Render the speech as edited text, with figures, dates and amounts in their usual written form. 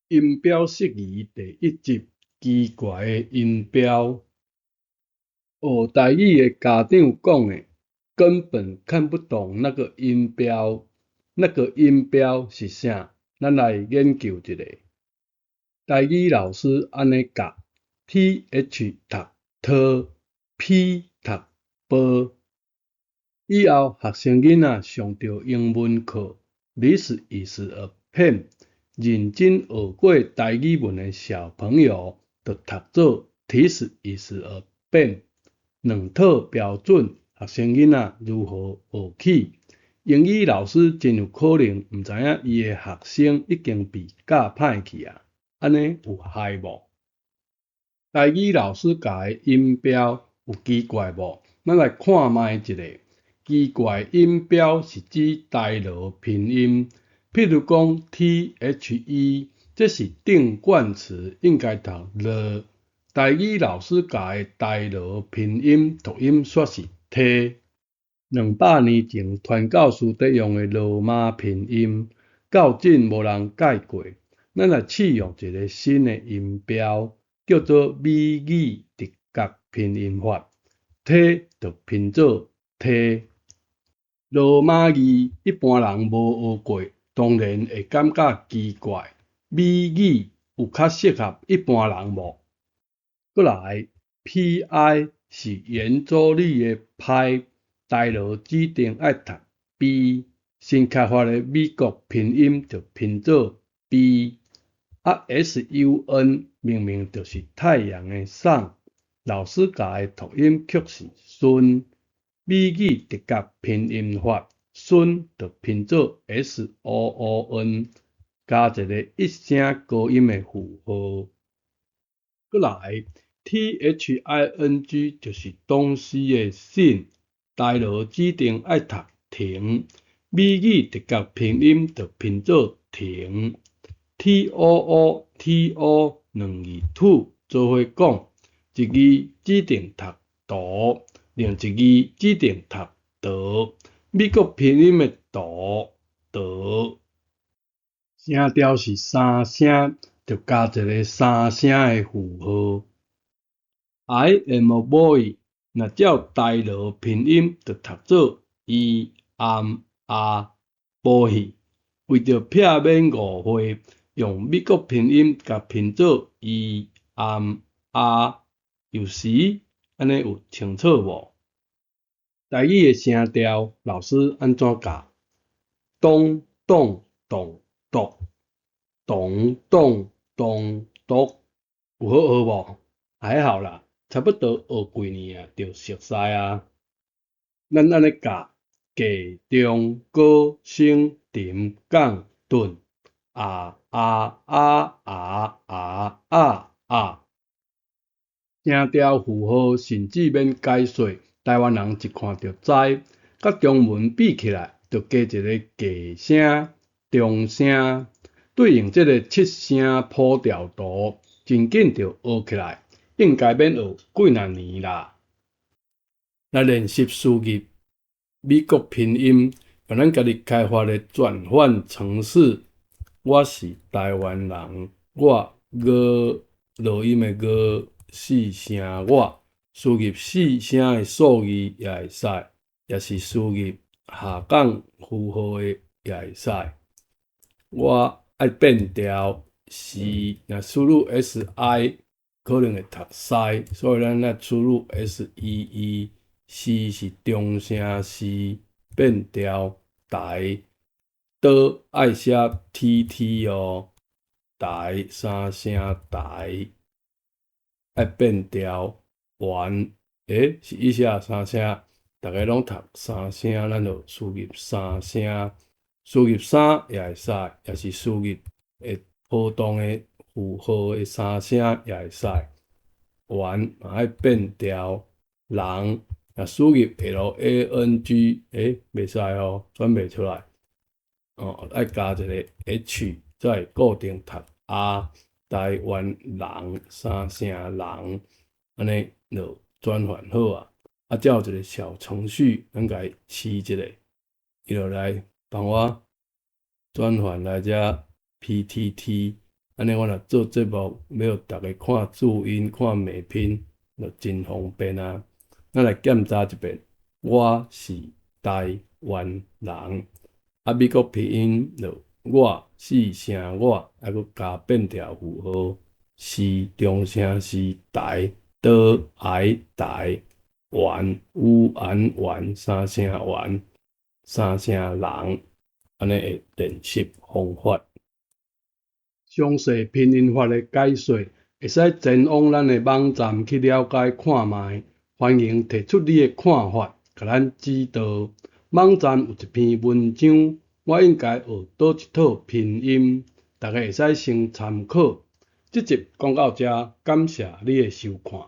音標釋義第一集，奇怪的音標。學台語的家長講的，根本看不懂那個音標，那個音標是啥？咱來研究一下。台語老師按呢教：th 讀 t，p 讀 p。以後學生囡仔上著英文課，This is a pen。認真學過台語文的小朋友，就讀做 Tis is a pen。兩套標準，學生囡仔如何學起？英語老師真有可能毋知影伊的學生已經被教歹去啊！按呢有害無？台語老師教的音標有奇怪無？咱來看覓一下。奇怪音標是指台羅拼音，譬如講 the，這是定冠詞，應該讀 the。台語老師教的台羅拼音讀音煞是 te。200年前傳教士佇用的羅馬拼音，到今無人改過。咱來試用一个新的音標，叫做美語直覺拼音法，te 就拼做 te。羅馬字一般人無學過，當然會感覺奇怪。美語有較適合一般人無？閣來，pi 是圓周率的 pi，台羅指定愛讀 B，新開發的美國拼音就拼做 B。啊，sun 明明就是太陽的 sun，老師教的讀音卻是孫。美語直覺拼音法，孫就拼做 soon，加一个一聲高音的符號。閣來，thing 就是東西的 thing，台羅指定愛讀停，美語直覺拼音就拼做停。T O O T O 兩字 two 做伙講，一字指定讀圖，另一字指定讀道。美國拼音的圖道，聲調是三聲，就加一个三聲的符號。I am a boy，若照台羅拼音，就讀做 E am a boy。為著避免誤會，用美國拼音共拼做 E am a，有時按呢有清楚無？台語的聲調，老師按怎教？咚咚咚篤，咚咚咚篤，有好學無？還好啦，差不多學幾年啊，就熟似啊。咱按呢教：低中高升沉降頓，啊啊啊啊啊啊啊。聲調符號甚至免解說，台灣人一看就知。佮中文比起來，就加一个低聲、中聲，對應這个七聲譜調圖，真緊就學起來，應該免學幾若年啦。來練習輸入美國拼音，用咱家己開發的轉換程式。我是台灣人，我 ㄍ 濁音的 ㄍ 四聲我，輸入四聲的數字也會使，抑是輸入下降符號的也會使。我愛變調是，若輸入 si 可能會讀西，所以咱愛輸入 see，是是中聲是變調台，刀愛寫 tt 哦，台三聲台，愛變調完，是伊寫三聲，逐个攏讀三聲，咱就輸入三聲，輸入三也會使，抑是輸入會波動的符號的三聲也會使。完嘛愛變調人，若輸入 lang，袂使哦，轉袂出來。哦，愛加一个 h，才會固定讀 R。台灣人三聲人，按呢就轉換好啊。啊，這有一个小程序，咱共伊試一下，伊就來幫我轉換來遮 PTT。按呢我若做節目，欲予逐家看注音、看美拼，就真方便啊。咱來檢查一遍，我是台灣人。啊，美國拼音就我四聲我，啊，閣加變調符號，是中聲是台，的愛台，灣烏安丸三聲丸，三聲人，按呢的練習方法。詳細拼音法的解說，會使前往咱的網站去了解看覓。歡迎提出你的看法，共咱指導。網站有一篇文章，我應該學佗一套拼音，逐家會使先參考。這集講到遮，感謝你的收看。